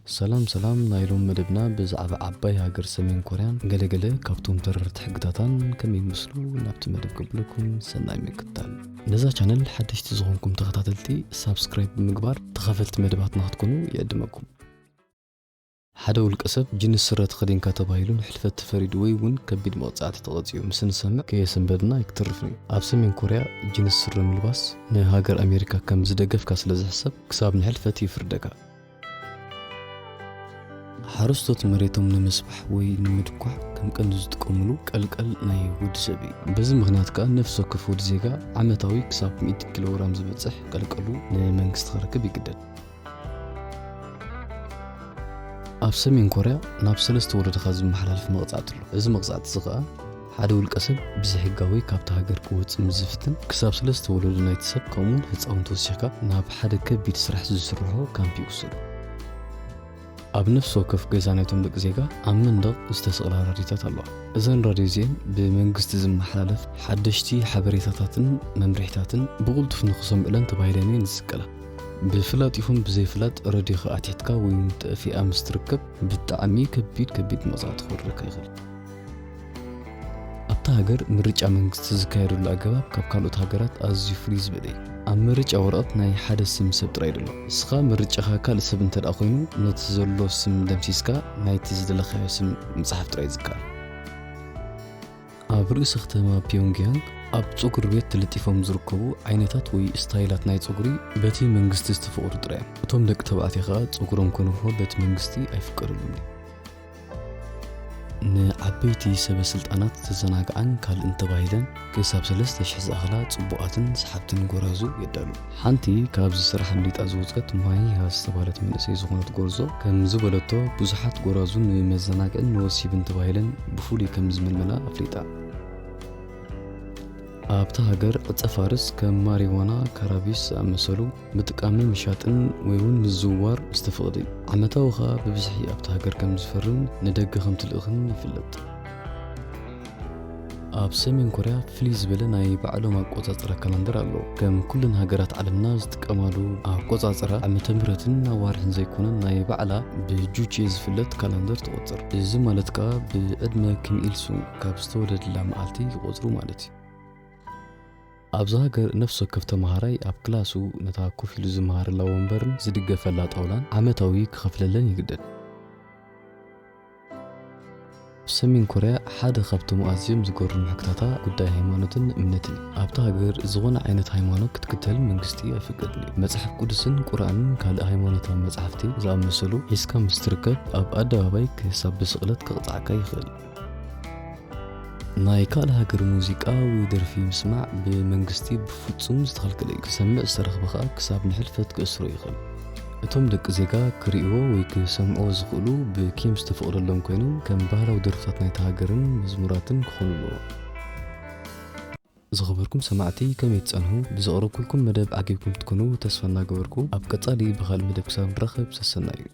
ሰላም ሰላም፣ ናይ ሎም መደብና ብዛዕባ ዓባይ ሃገር ሰሜን ኮርያን ገለገለ ካብቶም ተረርቲ ሕግታታን ከመይ ይመስሉ ናብቲ መደብ ከብለኩም ሰናይ ምክታል። ነዛ ቻነል ሓደሽቲ ዝኾንኩም ተኸታተልቲ ሳብስክራይብ ብምግባር ተኸፈልቲ መደባትና ክትኮኑ ይዕድመኩም። ሓደ ውልቀ ሰብ ጅንስ ስረ ተኸዲንካ ተባሂሉ ንሕልፈት ተፈሪዱ ወይ እውን ከቢድ መቕጻዕቲ ተቐጺኡ ምስ ንሰምዕ ከየሰንበደና ኣይክተርፍን እዩ። ኣብ ሰሜን ኮርያ ጅንስ ስረ ምልባስ ንሃገር ኣሜሪካ ከም ዝደገፍካ ስለ ዝሕሰብ ክሳብ ንሕልፈት ይፍርደካ። ሓረስቶት መሬቶም ንምስፋሕ ወይ ንምድኳዕ ከም ቀንዲ ዝጥቀምሉ ቀልቀል ናይ ወዲ ሰብ እዩ። በዚ ምኽንያት ከኣ ነፍሲ ወከፍ ወዲ ዜጋ ዓመታዊ ክሳብ ሚእቲ ኪሎ ግራም ዝበጽሕ ቀልቀሉ ንመንግስቲ ክረክብ ይግደድ። ኣብ ሰሜን ኮርያ ናብ ሰለስተ ወለድኻ ዝመሓላለፍ መቕጻዕቲ ኣሎ። እዚ መቕጻዕቲ እዚ ከኣ ሓደ ውልቀ ሰብ ብዘይሕጋዊ ካብቲ ሃገር ክወጽእ ምስ ዝፍትን ክሳብ ሰለስተ ወለዶ ናይቲ ሰብ ከምኡውን ህጻውንቲ ወሲኽካ ናብ ሓደ ከቢድ ስራሕ ዝስርሖ ካምፕ ይውሰዱ። ኣብ ነፍሲ ወከፍ ገዛ ናይቶም ደቂ ዜጋ ኣብ መንደቕ ዝተሰቕላ ራድዮታት ኣለዋ። እዘን ራድዮ እዚአን ብመንግስቲ ዝመሓላለፍ ሓደሽቲ ሓበሬታታትን መምርሒታትን ብቕልጡፍ ንኽሰምዑለን ተባሂለን እየን ዝስቀላ። ብፍላጥ ይኹን ብዘይፍላጥ ረድዮኻ ኣትሒትካ ወይ ጠፊኣ ምስ ትርከብ ብጣዕሚ ከቢድ ከቢድ መቕጻዕቲ ክወርደካ ይኽእል። ኣብታ ሃገር ምርጫ መንግስቲ ዝካየደሉ ኣገባብ ካብ ካልኦት ሃገራት ኣዝዩ ፍልይ ዝበለ እዩ። ኣብ ምርጫ ወረቐት ናይ ሓደ ስም ሰብ ጥራይ ደሎ። እስኻ ምርጫኻ ካልእ ሰብ እንተ ደኣ ኮይኑ ነቲ ዘሎ ስም ደምሲስካ ናይቲ ዝደለኻዮ ስም ምጽሓፍ ጥራይ ዝከኣል። ኣብ ርእሲ ከተማ ፒዮንግያንግ ኣብ ጸጉሪ ቤት ተለጢፎም ዝርከቡ ዓይነታት ወይ ስታይላት ናይ ጸጉሪ በቲ መንግስቲ ዝተፈቕዱ ጥራይ እዮም። እቶም ደቂ ተባዕትዮ ከኣ ጸጉሮም ከንውሖ በቲ መንግስቲ ኣይፍቀደሎምን እዩ። ንዓበይቲ ሰበ ስልጣናት ዘዘናግዓን ካልእን ተባሂለን ክሳብ ሰለስተ ሽሕ ዝኣኽላ ጽቡቓትን ሰሓብትን ጎራዙ የዳሉ። ሓንቲ ካብዚ ስራሕ ኣምሊጣ ዝወጸት ማሂሃ ዝተባህለት መንእሰይ ዝኾነት ጎርዞ ከም ዝበለቶ ብዙሓት ጎራዙ ንመዘናግዕን ንወሲብን ተባሂለን ብፍሉይ ከም ዝምልመላ ኣፍሊጣ። ኣብታ ሃገር ዕጸ ፋርስ ከም ማሪዋና፣ ካራቢስ ዝኣመሰሉ ምጥቃምን ምሻጥን ወይ እውን ምዝውዋር ዝተፈቕደ እዩ። ዓመታዊ ኸኣ ብብዝሒ ኣብታ ሃገር ከም ዝፈርን ንደገ ከም ትልእኽን ይፍለጥ። ኣብ ሰሜን ኮርያ ፍልይ ዝበለ ናይ ባዕሎም ኣቆጻጽራ ካላንደር ኣሎ። ከም ኩለን ሃገራት ዓለምና ዝጥቀማሉ ኣቆጻጽራ ዓመተ ምህረትን ኣዋርሕን ዘይኮነን ናይ ባዕላ ብጁቼ ዝፍለጥ ካላንደር ትቖጽር። እዚ ማለት ከኣ ብዕድመ ኪም ኢል ሱንግ ካብ ዝተወለደላ መዓልቲ ይቖጽሩ ማለት እዩ። ኣብዚ ሃገር ነፍሲ ወከፍ ተመሃራይ ኣብ ክላሱ ነታ ኮፍ ኢሉ ዝመሃረላ ወንበርን ዝድገፈላ ጣውላን ዓመታዊ ክኸፍለለን ይግደድ። ኣብ ሰሜን ኮርያ ሓደ ካብቶም ኣዝዮም ዝገርሙ ሕግታታ ጉዳይ ሃይማኖትን እምነትን እዩ። ኣብታ ሃገር ዝኾነ ዓይነት ሃይማኖት ክትክተል መንግስቲ ኣይፍቅድን እዩ። መጽሓፍ ቅዱስን ቁርኣንን ካልእ ሃይማኖታዊ መጻሕፍቲ ዝኣመሰሉ ሒዝካ ምስ ትርከብ ኣብ ኣደባባይ ክሳብ ብስቕለት ክቕጽዓካ ይኽእል። ናይ ካልእ ሃገር ሙዚቃ ወይ ደርፊ ምስማዕ ብመንግስቲ ብፍጹም ዝተኸልከለ እዩ። ክሰምዕ ዝተረኽበ ኸኣ ክሳብ ንሕልፈት ክእስሮ ይኽእል። እቶም ደቂ ዜጋ ክርእይዎ ወይ ክሰምዕዎ ዝኽእሉ ብኪም ዝተፈቕደሎም ኮይኑ ከም ባህላዊ ደርፍታት ናይቲ ሃገርን መዝሙራትን ክኾኑ ኣለዎ። ዝኸበርኩም ሰማዕቲ ከመይ ትጸንሑ? ብዘቕረብኩልኩም መደብ ዓጊብኩም ትኮኑ ተስፋ እናገበርኩ ኣብ ቀጻሊ ብኻልእ መደብ ክሳብ ንራኸብ ሰሰና እዩ።